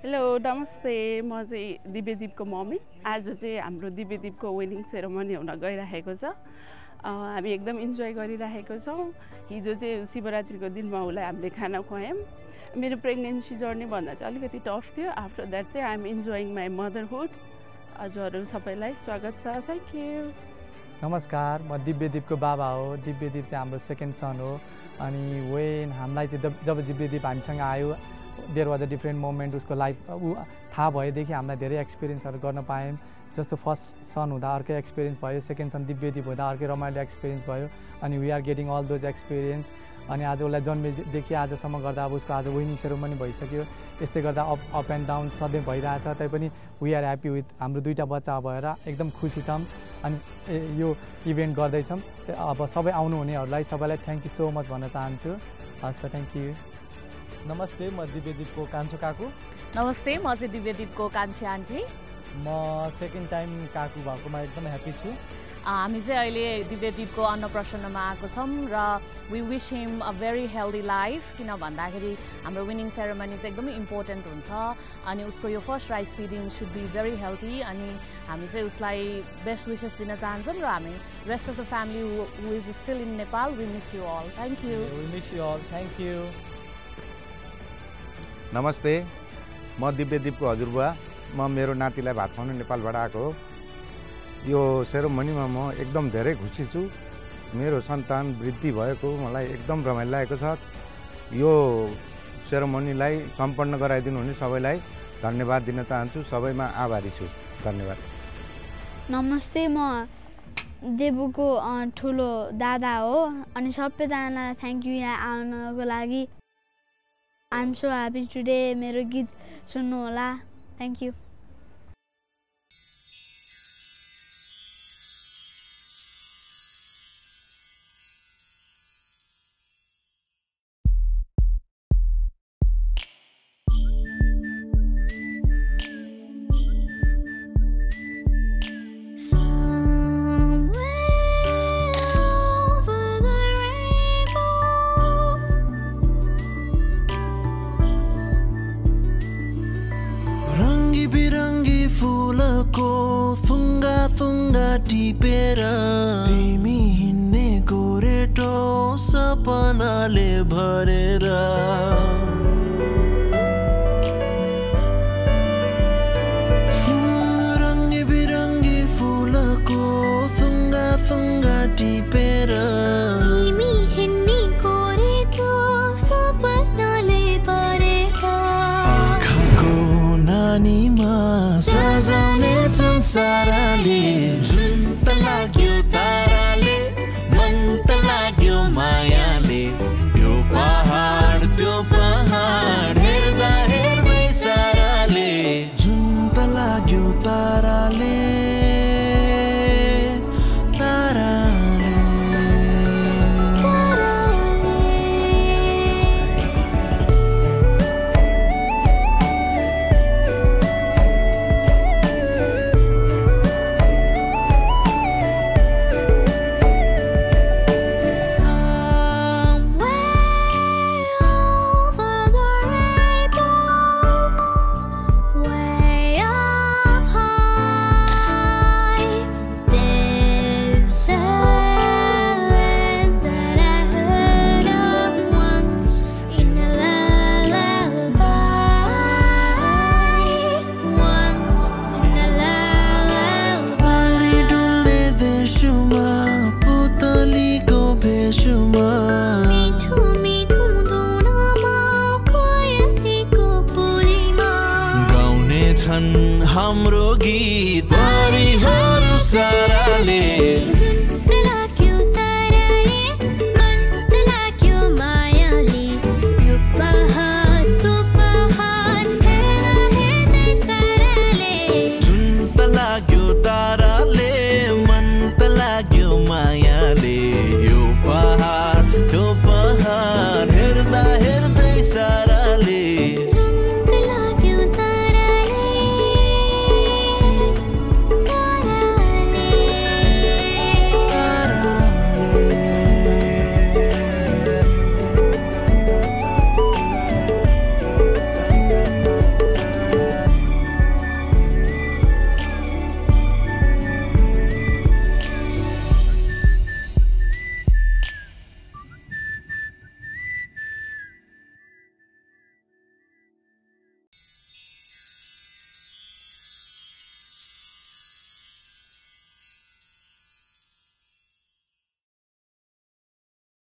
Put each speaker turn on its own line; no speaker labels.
Hello नमस्ते, म चाहिँ दिव्यदीपको मम्मी। आज चाहिँ हाम्रो दिव्यदीपको वेडिङ सेरेमनी हुन गइरहेको छ। हामी एकदम इन्जोय गरिरहेको छौँ। हिजो चाहिँ शिवरात्रिको दिनमा उसलाई हामीले खाना खुवायौँ। मेरो प्रेग्नेन्सी जर्नी भन्दा चाहिँ अलिकति टफ थियो। आफ्टर द्याट चाहिँ I am enjoying my motherhood. हजुरहरू सबैलाई स्वागत छ। Thank you.
नमस्कार, म दिव्यदीपको बाबा हो। दिव्यदीप चाहिँ हाम्रो सेकेन्ड सन हो। अनि वेन हामीलाई चाहिँ जब दिव्यदीप हामीसँग आयो, there was a different moment. उसको लाइफ थाहा भएदेखि हामीलाई धेरै एक्सपिरियन्सहरू गर्न पायौँ। जस्तो फर्स्ट सन हुँदा अर्कै एक्सपिरियन्स भयो, सेकेन्ड सन दिव्यदीप हुँदा अर्कै रमाइलो एक्सपिरियन्स भयो। अनि we are getting all those experience. अनि आज उसलाई जन्मेदेखि आजसम्म गर्दा अब उसको आज विनिङ सेरेमनी भइसक्यो। यस्तै गर्दा अप एन्ड डाउन सधैँ भइरहेछ। तैपनि वी आर ह्याप्पी विथ हाम्रो दुईवटा बच्चा भएर एकदम खुसी छौँ। अनि यो इभेन्ट गर्दैछौँ। अब सबै आउनुहुनेहरूलाई सबैलाई थ्याङ्क यू सो मच भन्न चाहन्छु। हस् त, थ्याङ्क यू।
नमस्ते, म दिव्यदीपको कान्छो काकु।
नमस्ते, म चाहिँ दिव्यदीपको कान्छी आन्टी।
म सेकेन्ड टाइम काकु भएकोमा एकदम ह्याप्पी छु।
हामी चाहिँ अहिले दिव्यदीपको अन्नप्रसन्नमा आएको छौँ र we wish him a very healthy life. किन भन्दाखेरि हाम्रो विनिङ सेरेमनी चाहिँ एकदमै इम्पोर्टेन्ट हुन्छ। अनि उसको यो first rice feeding should be very healthy. अनि हामी चाहिँ उसलाई बेस्ट विसेस दिन चाहन्छौँ र हामी rest of the family who is still in Nepal, we miss you all. Thank you.
We miss you all. Thank you.
नमस्ते, म दिव्यदीपको हजुरबुवा। म मेरो नातिलाई भात खुवाउन नेपालबाट आएको हो। यो सेरोमनीमा म एकदम धेरै खुसी छु। मेरो सन्तान वृद्धि भएको मलाई एकदम रमाइलो लागेको छ। यो सेरोमनीलाई सम्पन्न गराइदिनु हुने सबैलाई धन्यवाद दिन चाहन्छु। सबैमा आभारी छु। धन्यवाद।
नमस्ते, म देवुको ठुलो दादा हो। अनि सबैजनालाई थ्याङ्क यू यहाँ आउनको लागि। I am so happy today. मेरो गीत सुन्नु होला। Thank you.
टिपेर तिमी हिँड्ने गोरेटो सपनाले भरेर रङ्गी बिरङ्गी फुलको थुङ्गा थुङ्गा टिपेर
तिमी हिँड्ने गोरेटो सपनाले भरेर
आँखाको नानीमा सजाउने संसारले लाग्यो ताराले, मन त लाग्यो मायाले। यो पहाड त्यो पहाड हेर्दा हेर्दै साराले, जुन त लाग्यो ताराले हाम्रो गीत परिहरू साराले।